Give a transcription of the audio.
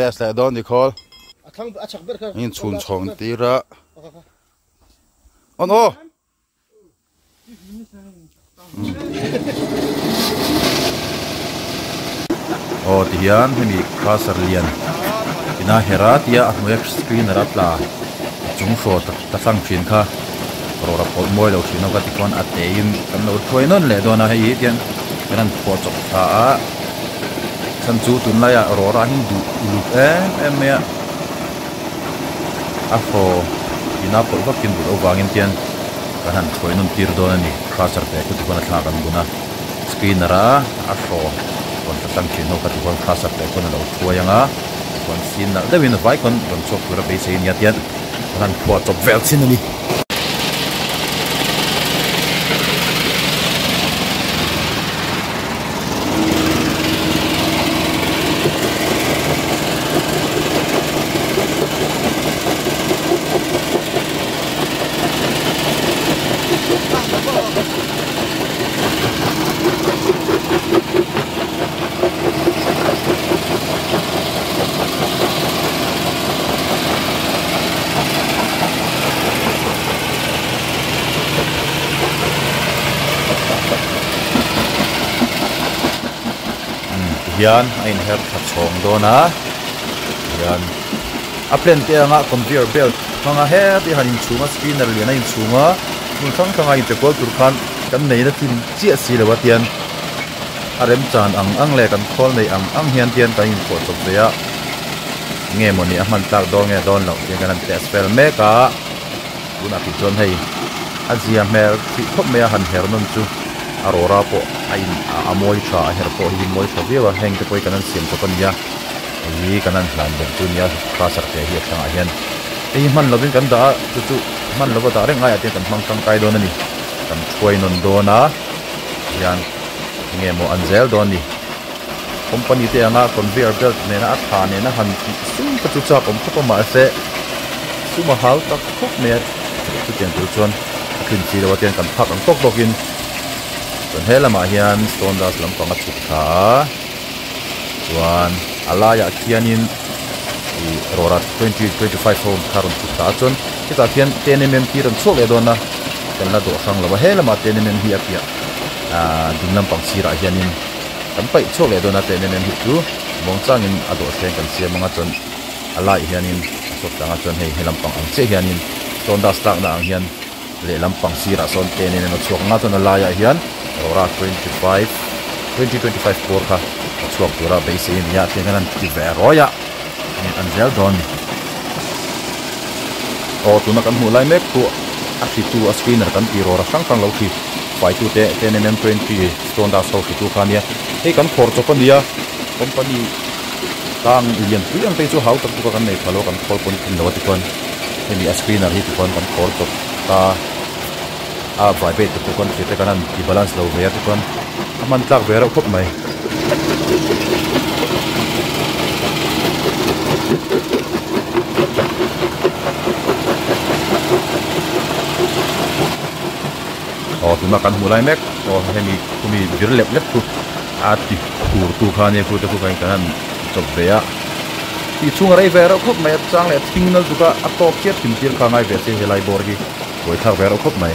test leh dawn ni khawl. In chhun chhawng tir a. On aw. Aw ti hian hemi crusher lian ina hera tia a hnuaia screener a tla a chung hraw ta tlang thin kha rawra pawlh mawi lo thin ho kha tikhuan a teiin kan lo thuai nawn leh dawn a hei hi tian kan han phuah chawp thla a chhan chu tunlaiah rawra hi duh uluk em em mai a a hraw ina pawlh vakin duh loh vangin tian kan han thuai nawn tir dawn a ni crusher te khu tikhuan a thlak an bun a screener a a hraw rawn tla tlang thin ho kha tikhuan crusher te khuan a lo thuai ang a tikhuan sin nalh deuhin vai khawn rawn chhuak tur a beisei a nia tian kan han phuah chawp vel chin a ni. Tihian a inher tha chhawng dawn a tihian a plan te anga conveyor belt hmanga heti han inchhung a spinner lian a inchhung a hmun hrang hranga inpe kual tur khan kan neihna tlin chiah si lo a tian a remchan ang ang leh kan khawl neih ang ang hian tian kan inphuah chawp ve a nge mawni a hman tlak dawn nge dawn loh tiang kan han test vel mek a tunah khi chuan hei a zia hmel hrih khawp mai a han her nawn chu a rawra pawh a in a mawi tha a her pawh hi mawi tha viau a heng te pawh hi kan han siam chawp a ni a hei hi kan han hlan ber chu a ni a crusher te hi a thlangah hian hei hi hman lovin kan dah a chu chu hman lova dah reng ngaiah te kan hmang tangkai dawn a ni kan thuai nawn dawn a hian enge maw an zel dawn a ni company te anga conveyor belt nena a tha nena han tih sum te chu chak awm khawp a mahse sum a hau tak khawp mai a chutiang tur chuan a tlin si lo a tiang kan phak ang tawk tawk in chuan he lamah hian stone dust lampang a chhuk thla a chuan a laiah khianin ih rawra 20 25 ho kha rawn chhuk thla a chuan hetah khian 10mm hi rawn chhuak leh dawn a kan la dawh hrang lo a he lamah 10mm hi a piah ahh ding lampang sirah hianin kan paih chhuak leh dawn a 10mm hi chu muang changin a dawh thleng kan siam ang a chuan a laiah hianin a chhuak tlang a chuan hei he lampang ang chiah hianin stone dust tlakna ang hian lehlam pang sirah sawn 10mm a chhuak ang a chuan a laiah hian rawra 25 2025 bawr kha a chhuak tura beisei a ni a tiang hian an ti ve rawi a an zel dawn a ni aw tuna kan hmuh lai mek chu a hritu a screener kan tih rawra hrang hrang lo hri faitu te 10mm 20 stone dust ho hritu kha a nia hei kan khawr chawp a nia company tlang lian pui ang te hi chu hau tak bawk a kan nei phah lo a kan khawl pawn thin lo a tichuan hemi a screener hi tichuan kan khawr chawp ta a vibrate te pawh kan thlir te kan han ti balance lo ve a tichuan a hman tlak ve reuh khawp mai. Aw tuna kan hmuh lai mek aw hemi khumi vir lep lep chu a ti khur tu kha ania khu te khu kha kan han chawp ve a tih chhung a rei ve reuh khawp mai a chang leh a thing nal tuk a a tawp chiah thin tir kha a ngai ve se helai bawr hi buaithlak ve reuh khawp mai.